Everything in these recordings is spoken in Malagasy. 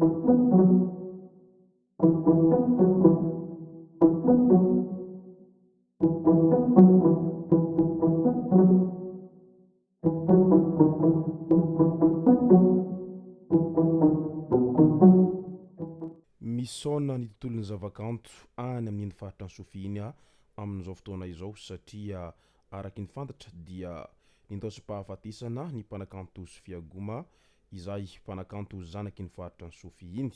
Misaona ny tontolon'ny zavakanto any amin'iny faritra Sofia iny amin'izao fotoana izao satria araka ny fantatra dia nindaosim-pahafatesana ny mpanakanto Sofia Goma izay mpanakanto zanaky ny faritra Sofia iny.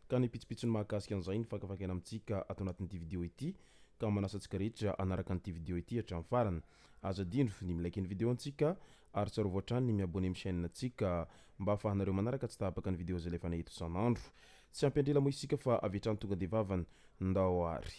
Ka ny pitsopitsony mahakasika an'izay no fakafakaina amintsika ato anatin'ity video ity ka manasa antsika rehetra hanaraka an'ity video ity hatramin'ny farany. Aza adino ny mi-like ny video antsika ary tsarovy hatrany ny mi-abonner amin'ny chaîne ntsika mba ahafahanareo manaraka tsy tapaka ny video izay alefanay eto isan'andro. Tsy ampy andrela moa isika fa avy hatrany tonga dia vavany. Ndao ary.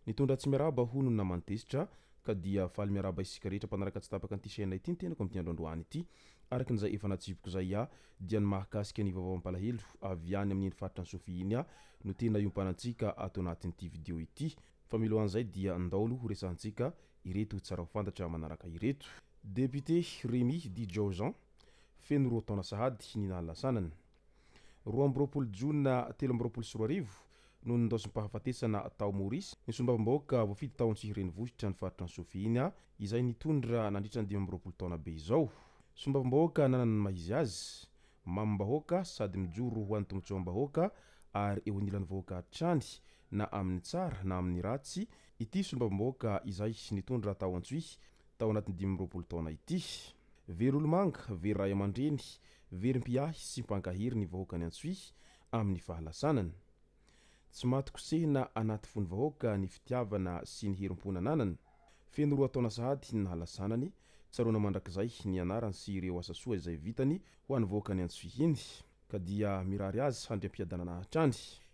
Nitondra tsy miarahaba hono ny naman'i Tezitra ka dia faly miarahaba isika rehetra mpanaraka tsy tapaka an'ity chaîne ity ny tenako amin'ity andro androany ity. Araka ny izay efa natsipiko izay aho dia ny mahakasika ny vaovao mampalahelo avy any amin'iny faritra Sofia iny aho no tena iompanantsika ato anatin'ity video ity. Fa milohan'izay dia ndao aloha ho resahantsika ireto tsara ho fantatra manaraka ireto. Député Rémy Dijao Jean, feno roa taona sahady ny nahalasanany. 22 jona 2023 no nindaosim-pahafatesana tao Maurice ny solombavambahoaka voafidy tao Antsihy renivohitra ny faritra Sofia iny izay nitondra nandritra ny 25 taona be izao. Solombavambahoaka nanana ny maha izy azy, mamim-bahoaka sady mijoro ho an'ny tombotsoam-bahoaka ary eo anilan'ny vahoaka hatrany na amin'ny tsara na amin'ny ratsy ity solombavambahoaka izay nitondra tao Antsohihy tao anatin'ny 25 taona ity. Very olomanga, very ray aman-dreny, very mpiahy sy mpankahery ny vahoakan'i Antsohihy amin'ny fahalasanany. Tsy maty kosehina anaty fon'ny vahoaka ny fitiavana sy ny herim-po nananany. Feno roa taona sahady ny nahalasanany, tsaroana mandrakizay ny anarany sy ireo asa soa izay vitany ho an'ny vahoakan'i Antsohihy iny. Ka dia mirary azy handry am-piadanana hatrany.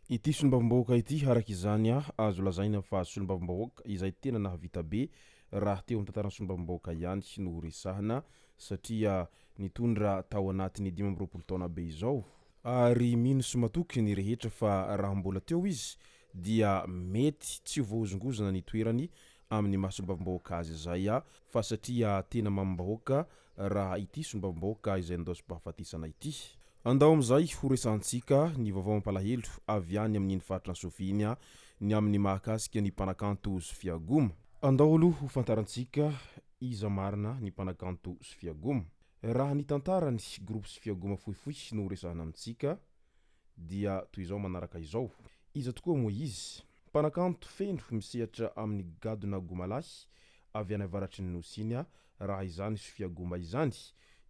Ity solombavambahoaka ity araka izany azo lazaina fa solombavambahoaka izay tena nahavita be raha teo amin'ny tantaran'ny solombavambahoaka ihany no ho resahana satria nitondra tao anatin'ny 25 taona be izao ary mino sy matoky ny rehetra fa raha mbola teo izy dia mety tsy ho voahozongozona ny toerany amin'ny maha solombavambahoaka azy izay fa satria tena mamim-bahoaka raha ity solombavambahoaka izay nindaosim-pahafatesana ity. Andao amin'izay ho resahantsika ny vaovao mampalahelo avy any amin'iny faritra Sofia iny ny amin'ny mahakasika ny mpanakanto Sofia Goma. Andao aloha ho fantarantsika iza marina ny mpanakanto Sofia Goma. Raha ny tantarany groupe Sofia Goma fohifohy no horesahana amintsika dia toy izao manaraka izao. Iza tokoa moa izy? Mpanakanto feno misehatra amin'ny gadona gomalahy avy any avaratry ny Nosy iny raha izany Sofia Goma izany,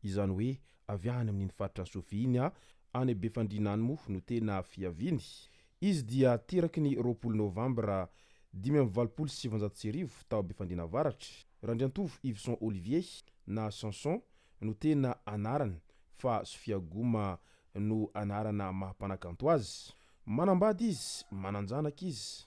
izany hoe avy any amin'iny faritra Sofia iny, any Befandriana any moa no tena fiaviany. Izy dia teraky ny 20 novambra 1985 tao Befandriana Avaratra. Randriantovo Yveson Olivier na Samson no tena anarany fa Sofia Goma no anarana maha mpanakanto azy. Manambady izy, manan-janaka izy.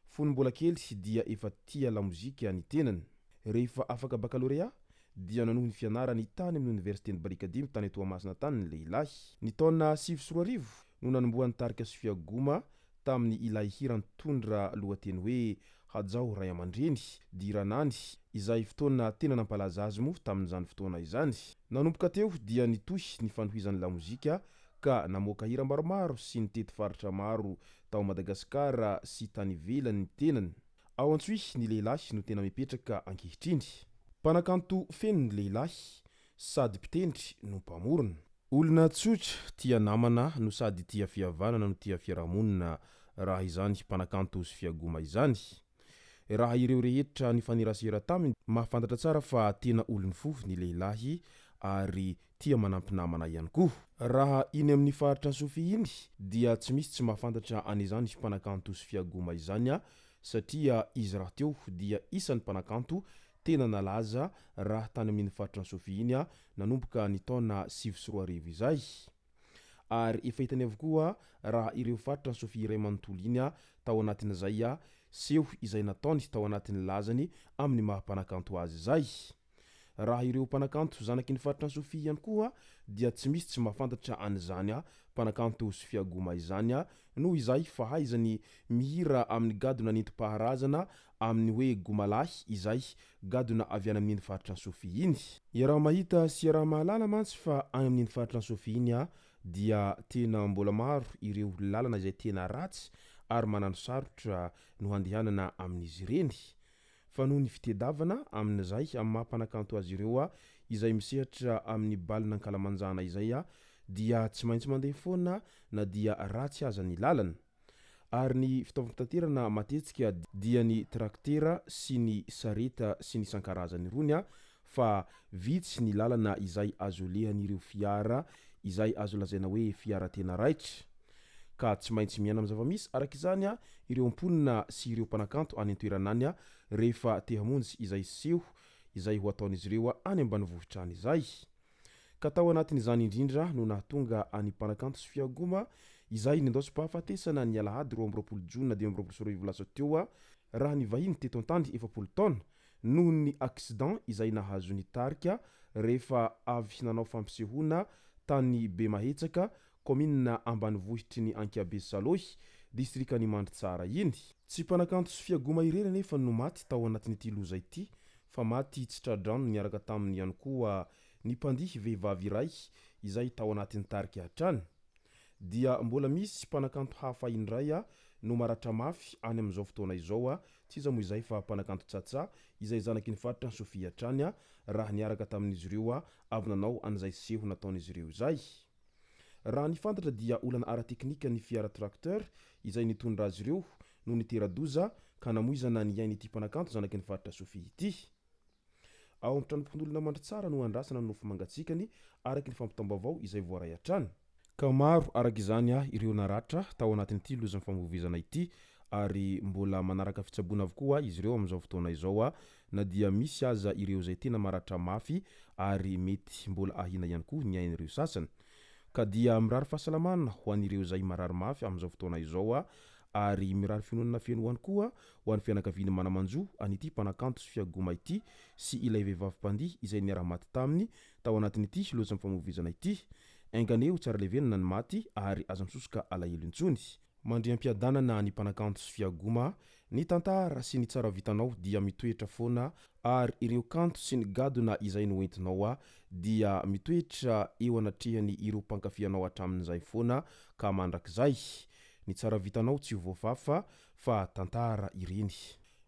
Fony mbola kely dia efa tia lamozika ny tenany. Rehefa afaka bakalorea dia nanohy ny fianarany tany amin'ny oniversiten'i Barikadimy tany Toamasina tany ny lehilahy. Ny taona 2009 no nanombohan'ny tarika Sofia Goma tamin'ny ilay hira nitondra lohateny hoe Hajao ray aman-dreny, Diranany, izay fotoana tena nampalaza azy moa tamin'izany fotoana izany. Nanomboka teo dia nitohy ny fanohizan'ny lamozika ka namoaka hira maromaro sy nitety faritra maro tao Madagasikara sy tany ivelany ny tenany. Ao Antsohihy ny lehilahy no tena mipetraka ankehitriny. Mpanakanto feno ny lehilahy, sady mpitendry no mpamorona. Olona tsotra, tia namana no sady tia fihavanana no tia fiarahamonina raha izany mpanakanto sy fiagoma izany. Raha ireo rehetra nifanerasera taminy mahafantatra tsara fa tena olon'ny fo ny lehilahy ary tia manampy namana ihany koa. Raha iny amin'ny faritra Sofia iny dia tsy misy tsy mahafantatra an'izany mpanakanto sy fiagoma izany satria izy rahateo dia isan'ny mpanakanto tena nalaza raha tany amin'iny faritra Sofia iny nanomboka ny taona 2009 izay. Ary efa hitany avokoa raha ireo faritra Sofia iray manontolo iny tao anatin'izay seho izay nataony tao anatin'ny lazany amin'ny maha mpanakanto azy izay. Raha ireo mpanakanto zanaky ny faritra Sofia ihany koa dia tsy misy tsy mahafantatra an'izany mpanakanto Sofia Goma izany noho izay fahaizany mihira amin'ny gadona nentim-paharazana amin'ny hoe Gomalahy izay gadona avy any amin'iny faritra Sofia iny. Iaraha-mahita sy iaraha-mahalala mantsy fa any amin'iny faritra Sofia iny dia tena mbola maro ireo lalana izay tena ratsy ary mananosarotra no handehanana amin'izy ireny. Fa noho ny fitedavana amin'izay amin'ny maha mpanakanto azy ireo izay misehatra amin'ny balina ankalamanjana izay dia tsy maintsy mandeha foana na dia ratsy aza ny lalana. Ary ny fitaovam-pitaterana matetika dia ny traktera sy ny sareta sy ny isan-karazany irony fa vitsy ny lalana izay azo alehan'ireo fiara izay azo lazaina hoe fiara tena raitra. Ka tsy maintsy miaina amin'ny zava-misy araka izany ireo mponina sy ireo mpanakanto any an-toerana any rehefa te hamonjy izay seho izay ho ataon'izy ireo any ambanivohitra any izay. Ka tao anatin'izany indrindra no nahatonga an'i mpanakanto Sofia Goma izay nindaosim-pahafatesana ny alahady 22 jona 2025 lasa teo raha nivahiny teto an-tany 40 taona noho ny accident izay nahazo ny tarika rehefa avy nanao fampisehoana tany Bemahetsaka, kaominina ambanivohitry ny Ankiabe Salohy, distrikan'i Mandritsara iny. Tsy mpanakanto Sofia Goma irery anefa no maty tao anatin'ity loza ity fa maty tsy tra-drano niaraka taminy ihany koa ny mpandihy vehivavy iray izay tao anatin'ny tarika hatrany. Dia mbola misy mpanakanto hafa indray no maratra mafy any amin'izao fotoana izao, tsy iza moa izay fa mpanakanto Tsatsa izay zanaky ny faritra Sofia hatrany raha niaraka tamin'izy ireo avy nanao an'izay seho nataon'izy ireo izay. Raha ny fantatra dia olana ara-teknika ny fiara tracteur izay nitondra azy ireo no nitera-doza ka namoizana ny ain'ity mpanakanto zanaky ny faritra Sofia ity. Ao amin'ny tranompokonolona Mandritsara no andrasana ny nofo mangatsiakany araka ny fampitam-baovao izay voaray hatrany. Ka maro araka izany ireo naratra tao anatin'ity lozam-famoivoizana ity ary mbola manaraka fitsaboana avokoa izy ireo amin'izao fotoana izao na dia misy aza ireo izay tena maratra mafy ary mety mbola ahiana ihany koa ny ain'ireo sasany. Ka dia mirary fahasalamana ho an'ireo izay marary mafy amin'izao fotoana izao ary mirary fiononana feno ho any koa ho an'ny fianakavian'ny mana-manjo an'ity mpanakanto Sofia Goma ity sy ilay vehivavy mpandihy izay niara-maty taminy tao anatin'ity lozam-pamoivoizana ity. Enga anie ho tsara levenana ny maty ary aza misosoka alahelo intsony. Mandriam-piadanana ny mpanakanto Sofia Goma, ny tantara sy ny tsara vitanao dia mitoetra foana ary ireo kanto sy ny gadona izay noentinao dia mitoetra eo anatrehany ireo mpankafy anao hatramin'izay foana ka mandrakizay. Ny tsara vitanao tsy ho voafafa fa tantara ireny.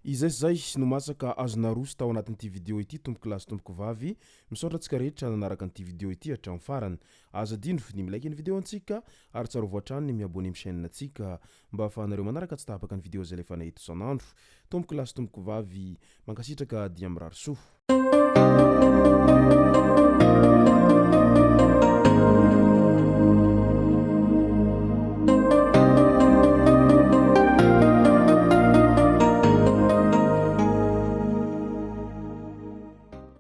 Izay sy izay no masaka azo naroso tao anatin'ity video ity tompoko lahy sy tompoko vavy, misaotra antsika rehetra nanaraka an'ity video ity hatramin'ny farany. Aza adino ny mi-like ny video antsika ary tsarovy hatrany ny mi-abonner amin'ny chaîne antsika mba ahafahanareo manaraka tsy tapaka ny video izay alefanay eto isan'andro. Tompoko lahy sy tompoko vavy, mankasitraka dia mirary soa.